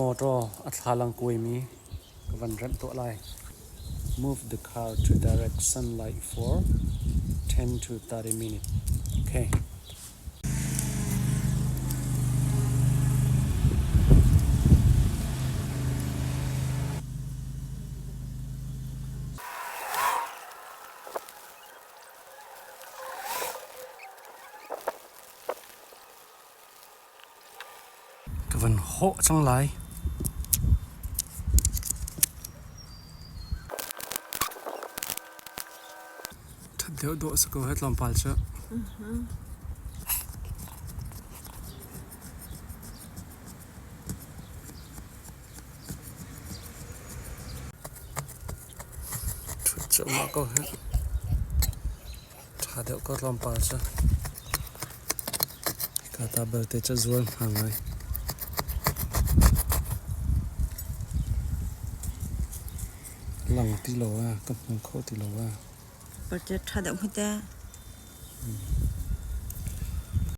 Motor a thlalang kuaimi ka van remh tuah lai. Move the car to direct sunlight for 10 to 30 minutes. Okay. Ka van hawh cang lai. Ṭhat deuh dawh si ko he tlawmpal cu. Ṭhut cuahmah ko he. Ṭha deuh ko tlawmpal cu. Hika ta belte cu zual hna ngai. Lang ti lo ah, ka hmu kho ti lo ah. Parche ṭha deuh hmete.